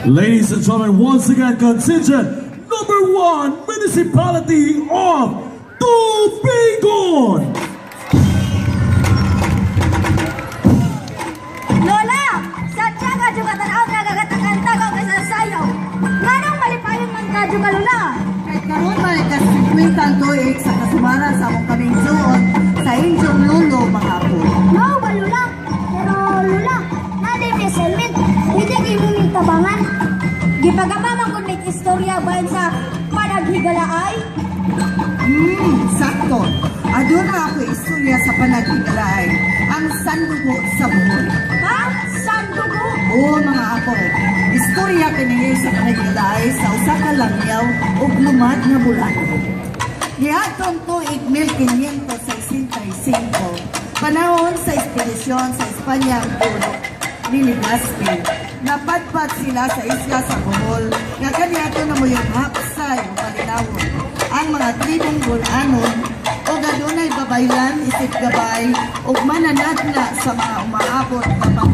Ladies and gentlemen, once again, contingent number 1, Municipality of Tubigon! Lola! Sa tiyaga juga tanaw nagagatakanta ka sa sayaw. Nganong malipayon man ka juga, Lola? Kay karon man ika-50 ang tuig sa kasumara sa among kaming suot sa inyong lolo, mga apo. Mao ba, Lola? Pero Lola, nadi may assignment. Pwede kay mo ming tabangan. Gipagama man kun may istorya bahin sa panaghigalaay. Sakto. Aduna ako istorya sa panaghigalaay, ang sandugo sa Bohol. Ha? Sandugo? Oo, mga apo. Istorya kini sa panaghigalaay sa usa ka langyaw ug lumad nga bulano. Niadtong tuig 1565, panahon sa ekspedisyon sa Espanya ang puno ni Legazpi. Napadpad sila sa isla sa Bohol nga kaniadto na moyong hapsay o palinawon ang mga tribong Bulanon o adunay babaylan isip gabay ug mananagna sa mga umaabot na pang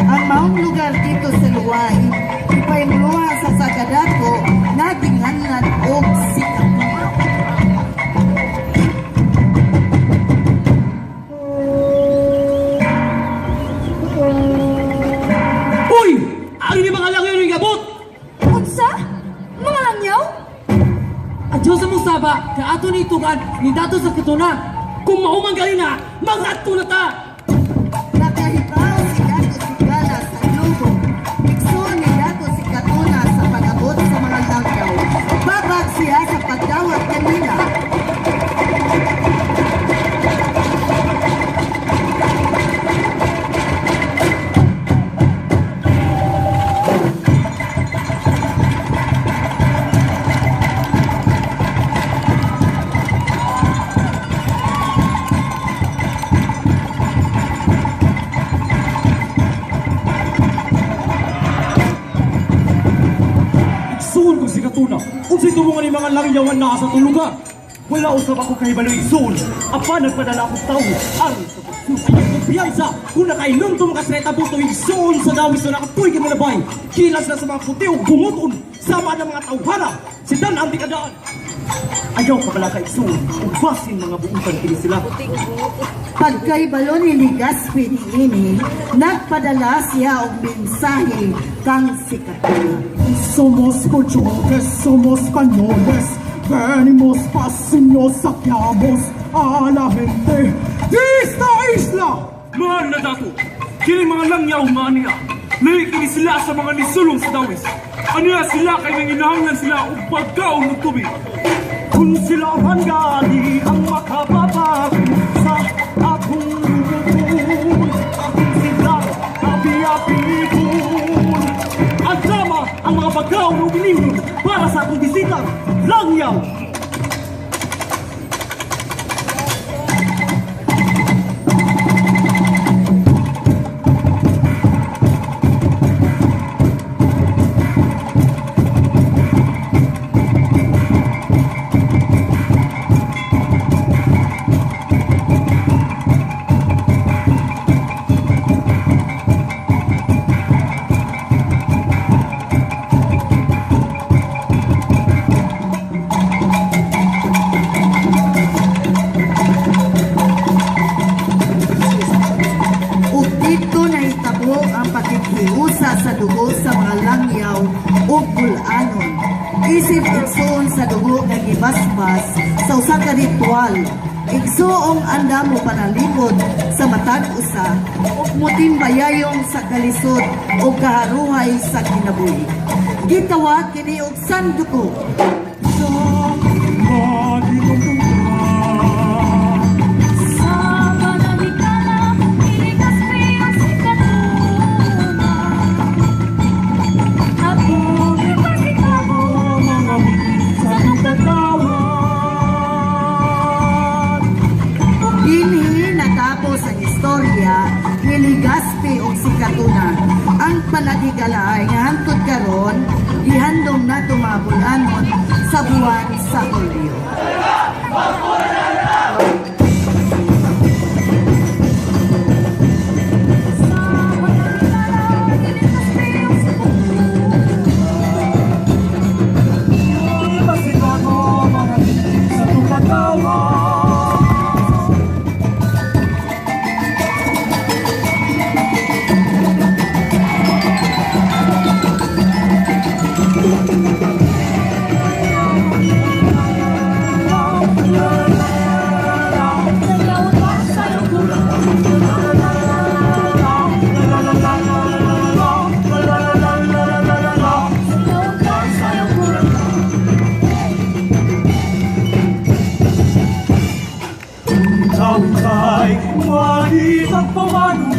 Ang maong lugar dito sa Luway, ipahimluha sa Sagadato na ginganlan og Sikatuna. Uy! Ang ini mga langyaw yung gabot! Unsa? Mga langyaw? Adyo sa mong saba, kay ato ni itugan, ni dato sa Katuna. Kung maumang gali na, mangadto na ta! Nakahibaw si Dato Sigala sa Lugo. Igsoon ni Dato Sikatuna sa pag-abot sa mga langyaw. Babag siya sa pagdawat kanila. Igsoon ko si Katuna, unsay tubungan ni mga langyawan naa sa atong lugar. Wala usab ako kahibalo, igsoon. Apan nagpadala akong tawo aron sa pagsusi ng kumpiyansa. Kung nakainumdum ka sa buto, igsoon, sa dawis na nakapuy kay malabay. Kilas na sa mga puti ug bunguton sama ng mga tawhana. Si Dan ang dikadaan. Ayaw ka pala ka, igsoon, ug basin mga buutan kini sila. Pagkahibalo ni Legazpi niini, nagpadala siya og mensahe kang Sikatuna. Somos cochones, somos españoles, venimos paz y nos saqueamos a la gente de esta isla. Mahal na dato, kini mga langyaw nga aniya. Lahi kini sila sa mga nisulong sa dawis. Aniya sila kay nanginahanglan sila og pagkaon ug tubig. Kung sila man gali ang makababag sa akong lubon, akong sila abi-abikon. Ang drama, ang mga bagaw na umilimnon para sa akong bisita, langyaw! Isip igsuon sa dugo nga gibasbas sa usa ka ritual. Igsuong andamo panalipod sa matag usa ug motimbayayong sa kalisod o kaharuhay sa kinabuhi. Gitawag kini og sanduko. Sa panagikala, iligaspi ang si Katuna. Ako ipasitabo sa pagkatawad. Ug dinhi natapos ang istorya ni Legazpi ug si Katuna. Ang panagigalaay nga hangtod karon gihandom nato mga bulanon sa buwan sa Hulyo. Sa panagikala, iligaspi ang si Katuna. Tawitay, wali ang pawano.